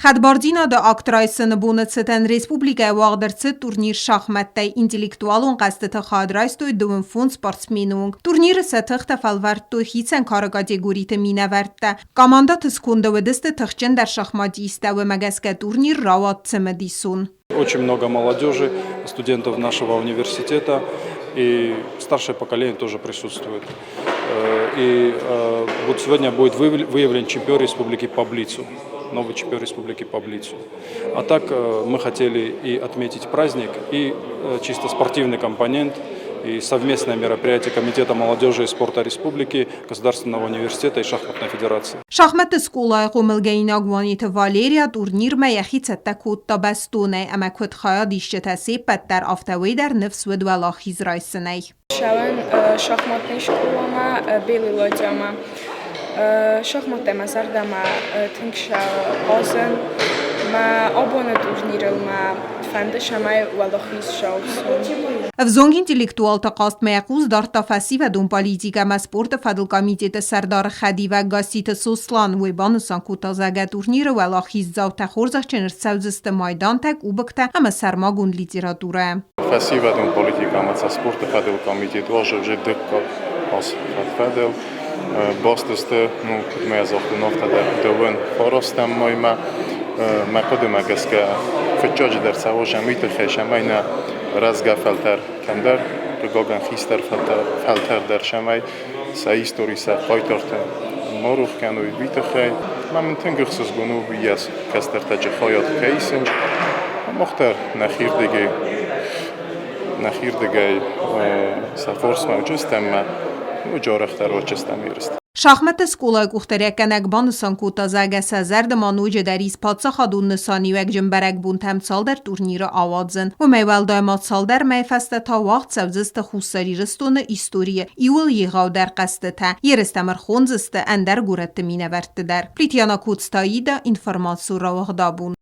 Хӕдбардзинады акт райсыны боны цытӕн республикӕйы уагъд ӕрцыд турнир шахмӕттӕй. Интеллектуалон хъӕзтыты хайад райстой 25 спортсмены онг. Турниры сӕ тыхтӕ фӕлвӕрдтой хицӕн кары категориты минӕвӕрттӕ. Командӕты сконды уыдысты тыхджындӕр шахматисттӕ, уымӕ гӕсгӕ турнир рауад цымыдисон. Очень много молодежи, студентов нашего университета и старшее поколение тоже присутствует. И вот сегодня будет выявлен чемпион республики по Блицу, новый чемпион республики по Блицу. А так мы хотели и отметить праздник, и чисто спортивный компонент, и совместное мероприятие Комитета молодежи и спорта Республики, Государственного университета и Шахматной федерации. Шахмӕтты скъолайы хъомылгӕнинаг Уаниты Валерия турнирмӕ йӕхи цӕттӕ кодта бӕстонӕй ӕмӕ куыд хайадисджытӕ се ппӕт дӕр, афтӕ уый дӕр ныфс уыд уӕлахиз райсынӕй. Цӕуӕн шахматный скъоламӕ Белый ладьямӕ. Шахматтӕ мӕ зӕрдӕмӕ тынг сӕ хъазын. Мӕ абоны турнирыл мӕ фӕнды, цӕмӕй уӕлахиз сӕуон. Ӕвзонг интеллектуалты хъазтмӕ йӕ хъус дардта фӕсивӕдон политикӕ ӕмӕ спорты фӕдыл комитеты сӕрдары хӕдивӕг Гасситы Сослан. Уый банысан кодта, зӕгъгӕ, турниры уӕлахиздзаутӕ хорзӕхджын ӕрцӕудзысты майдантӕ, кубоктӕ ӕмӕ сӕрмагонд литературӕйӕ. Фӕсивӕдон политикӕ ӕмӕ спорты фӕдыл комитет уазӕг дыккаг аз фӕдыл баст сты, ну, куыд ма йӕ загътон, афтӕ дӕр дыууын фарастӕм мӕймӕ. Мӕ хъуыдымӕ гӕсгӕ, фыццаджыдӕр цӕуазӕм уый тыххӕй, цӕмӕй нӕ рӕзгӕ фӕлтӕр кӕмдӕр, хъыгагӕн, хистӕр фӕлтӕр дӕр, цӕмӕй сӕ истори, сӕ хъайтартӕ ма рох кӕной, уый тыххӕй. Мӕ мын тынг ӕхсызгон у, уыйас кӕстӕртӕджы хайад кӕй исынц. Мах дӕр нӕхирдыгӕй нӕхирдыгӕй сӕ фарсмӕ уыдзыстӕм ӕмӕ ноджы арӕхдӕр уыдзыстӕм ерысты. Шахмӕтты скъолайы къухдариуӕггӕнӕг банысан кодта, зӕгъгӕ, сӕ зӕрды ма ноджыдӕр ис паддзахадон нысаниуӕгджын бӕрӕгбонтӕм цалдӕр турниры ауадзын. Уымӕй уӕлдай ма цалдӕр мӕйы фӕстӕ та уагъд цӕудзысты Хуссар Ирыстоны историйы иууыл егъаудӕр хъӕзтытӕ. Ерыстӕм ӕрхондзысты ӕндӕр горӕтты минӕвӕртты дӕр. Плитьяна Коцтаида, информацион рауагъдабон.